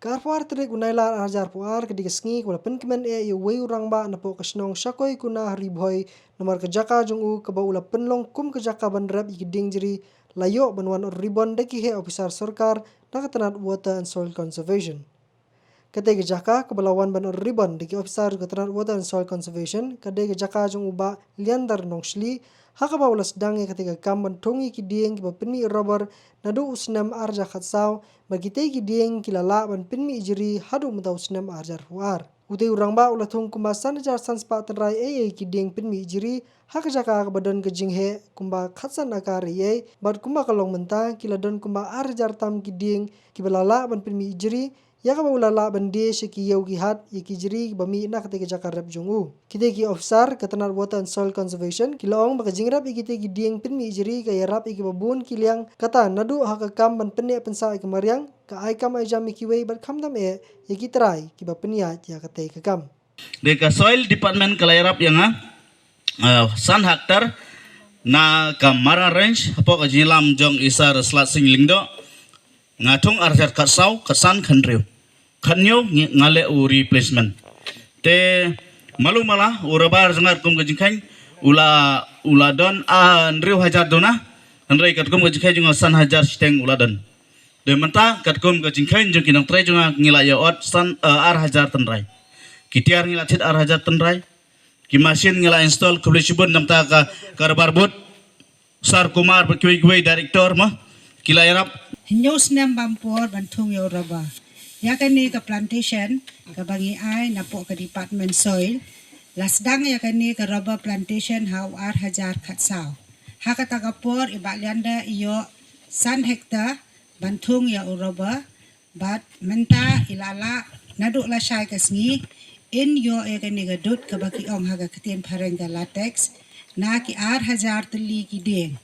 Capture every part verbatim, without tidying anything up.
Ka arphew ar tarik u Nailar ar hajar arphew ar ka dei ka sngi kaba la pynkmen eh ïa uwei u rangbah napoh ka shnong Shakoi Kuna ha Ri Bhoi, namar ka jaka jong u kaba u la pynlong kum ka jaka ban rep ïa ki dieng jri la ïoh ban wan ot ribbon da ki heh ophisar sorkar na ka tnat Water and Soil Conservation. Katei ka jaka kaba la wan ban ot ribbon da ki ophisar jong ka tnat Water and Soil Conservation ka dei ka jaka jong u Bah Liander Nongshli, ha kaba u la sdang ïa katei ka kam ban thung ïa ki dieng kiba pynmih rubber naduh u snem ar hajar khatsaw, bad kitei ki dieng ki la lah ban pynmih jri haduh mynta u snem ar hajar arphew ar. Utei u rangbah u la thung kumba san hajar san spah tynrai eiei ki dieng pynmih jri ha ka jaka kaba don ka jingheh kumba khatsan akar eiei, bad kumba ka long mynta ki la don kumba ar hajar tam ki dieng kiba la lah ban pynmih jri, ïa kaba u la lah ban die sha ki ïew ki hat ïa ki jri kiba mih na katei ka jaka rep jong u. Kitei ki ophisar ka tnat Water and Soil Conservation ki la ong ba ka jingrep ïa kitei ki dieng pynmih jri ka ïarap ïa kiba bun ki liang, kata naduh ha ka kam ban pynneh pynsah ïa ka mariang, ka ai kam ai jam ïa kiwei bad khamtam eh ïa ki trai kiba pynïaid ïa katei ka kam. Dei ka Soil Department ka la ïarap ïa nga, uh, san hektar na ka Mara Range hapoh ka jingïalam jong i Sir Slat Sing Lyngdoh. Nga thung ar hajar khatsaw, khatsan, khathynriew, khathynñiew ngi, nga leh u replacement. Te malu mala u rubber jong nga katkum ka jingkheiñ u la, u la don, ah, hynriew hajar duna. Hynrei katkum ka jingkheiñ jong nga san hajar shiteng u la don. Te mynta katkum ka jingkheiñ jong ki nongtrei jong nga ngi la ïa ot san, eh, ar hajar tynrai. Ki tiar ngi la thied ar hajar tynrai. Ki machine ngi la install khublei shibun namar ka, ka rubber board. Sir Kumar bad kiwei kiwei director mo ki la ïarap. Hynñiew snem bam por ban thung ïa u rubber. Ïa kane ka plantation kaba ngi ai napoh ka Department Soil, la sdang ïa kane ka rubber plantation ha u ar hajar khatsaw. Ha kata ka por i Bah Liander i ïoh san hektar ban thung ïa u rubber, bad mynta i la lah naduh lashai ka sngi in ïoh ïa kane ka dud kaba ki ong ha ka ktien phareng ka latex na ki ar hajar tylli ki dieng.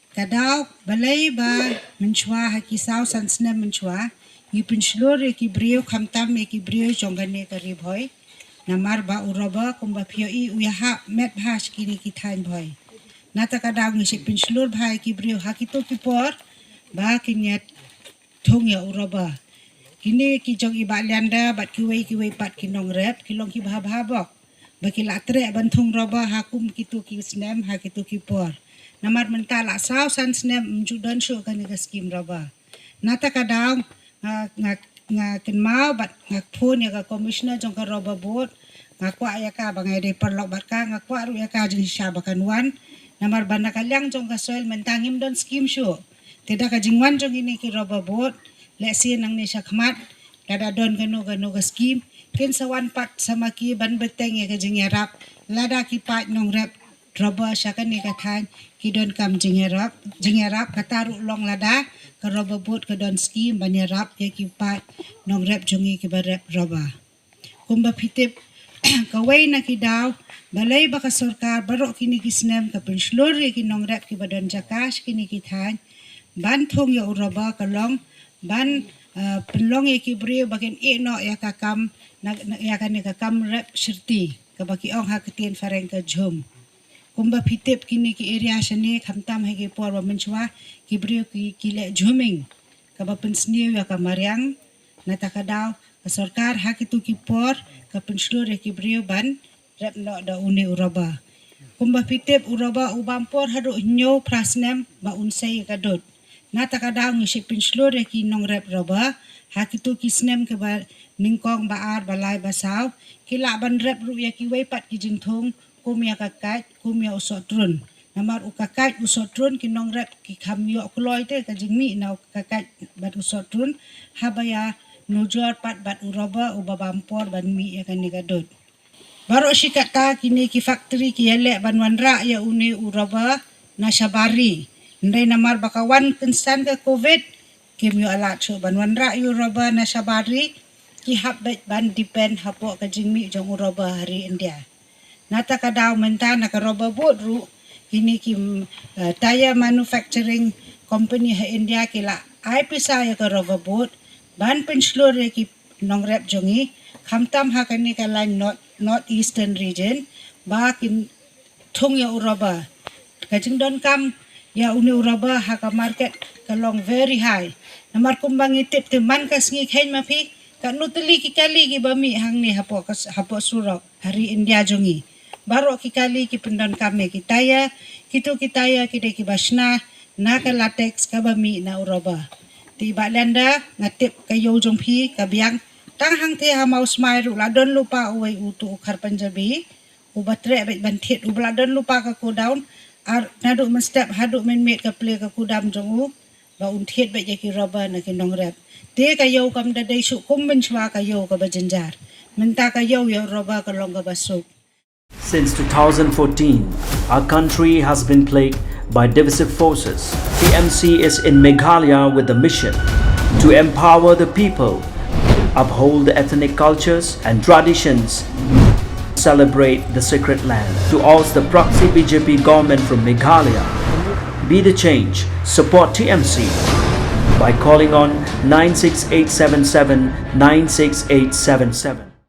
Ka daw balei ba mynshuwa ha ki saw san snem mynshuwa ngi pynshlur ïa ki briew, khamtam ïa ki briew jong kane ka Ri Bhoi. Namar ba u rubber kumba phi ïohi u ïahap met bha sha kine ki thaiñ Bhoi. Nata ka daw ngi shu pynshlur bha ïa ki briew ha kito ki por ba kin ïa thung ïa u rubber. Kine ki jong i Bah Liander bad kiwei kiwei pat ki nongrep ki long ki bha bha bok ba ki la treh ban thung rubber ha kum kito ki snem, ha kito ki por. Namar mynta la saw san snem ym ju don shuh kane ka skim rubber. Nata ka daw nga, nga, nga kynmaw bad nga phone ïa ka Commissioner jong ka Rubber Board. Nga kwah ïa ka ba nga dei paralok bad ka, nga kwah ruh ïa ka jingshisha ba kan wan. Namar ba na ka liang jong ka Soil mynta ngim don skim shuh. Te da ka jingwan jong kine ki Rubber Board, lehse nangne shakhmat lada don kano kano ka skim, kin sa wan pat sa ma ki ban bteng ïa ka jingïarap. Lada ki paid nongrep rubber sha kane ka thaiñ ki donkam jingïarap, jingïarap, kata ruh long lada ka Rubber Board ka don skim ban ïarap ïa ki paid nongrep jong ngi kiba rep rubber. Kumba phi tip, kawei na ki daw balei ba ka sorkar baroh kine ki snem ka pynshlur ïa ki nongrep kiba don jaka sha kine ki thaiñ ban thung ïa u rubber ka long ban, eh, pynlong ïa ki briew ba kin ïeh noh ïa ka kam, na, na, ïa kane ka kam rep shirti kaba ki ong ha ka ktien phareng ka jhum. Kumba phi tip, kine ki area shane khamtam ha ki por ba mynshuwa ki briew ki, ki leh jhuming kaba pynsniew ïa ka mariang. Nata ka daw ka sorkar ha kito ki por ka pynshlur ïa ki briew ban rep noh da une u rubber. Kumba phi tip, u rubber u bam por haduh hynñiew phra snem ba un sei ïa ka dud. Nata ka daw ngi shu pynshlur ïa ki nongrep rubber ha kito ki snem kiba nyngkong, ba ar, ba lai, ba saw. Ki lah ban rep ruh ïa kiwei pat ki jingthung kum ïa ka kait, kum ïa u sohtrun. Namar u ka kait, u sohtrun, ki nongrep ki kham ïoh kloi te ka jingmih na u ka kait bad u sohtrun haba ïa nujor pat bad u rubber uba bam por ban mih ïa kane ka dud. Baroh shi katta kine ki factory ki ïaleh ban wanrah ïa une u rubber na shabar ri. Hynrei namar ba ka wan kynsan ka Covid, kim ïoh alad shuh ban wanrah ïa u rubber na shabar ri, ki hap beit ban depend hapoh ka jingmih jong u rubber ha ri India. Nata ka daw mynta na ka Rubber Board ruh, kine ki, mm, eh, tyre manufacturing company ha India ki la ai pisa ïa ka Rubber Board ban pynshlur ïa ki nongrep jong ngi, khamtam ha kane ka lain North, North Eastern Region, ba kin thung ïa u rubber. Ka jingdonkam Ïa une u rubber ha ka market ka long very high. Namar kumba ngi tip te man ka sngi kheiñ ma phi, katno tylli ki kali kiba mih hangne hapoh ka, hapoh surok ha ri India jong ngi. Baroh ki kali ki pyndonkam ïa ki tyre, kito ki tyre ki dei kiba shna na ka latex kaba mih na u rubber. Te Bah Lynda, nga tip ka ïew jong phi ka biang. Tang hangtei ha Mawsmai ruh la don lypa uwei uto u khar Punjabi uba treh beit ban thied, uba la don lypa ka godown, ar naduh mynstep haduh mynmiet ka plie ka godown jong u ba un thied beit ïa ki rubber na ki nongrep. Te ka ïew kam da dei shuh kum mynshuwa ka ïew kaba jynjar. Mynta ka ïew ïa u rubber ka long kaba suk. Since two thousand fourteen, our country has been plagued by divisive forces. T M C is in Meghalaya with the mission to empower the people, uphold the ethnic cultures and traditions, celebrate the sacred land. To oust the proxy B J P government from Meghalaya, be the change, support T M C by calling on nine six eight seven seven nine six eight seven seven.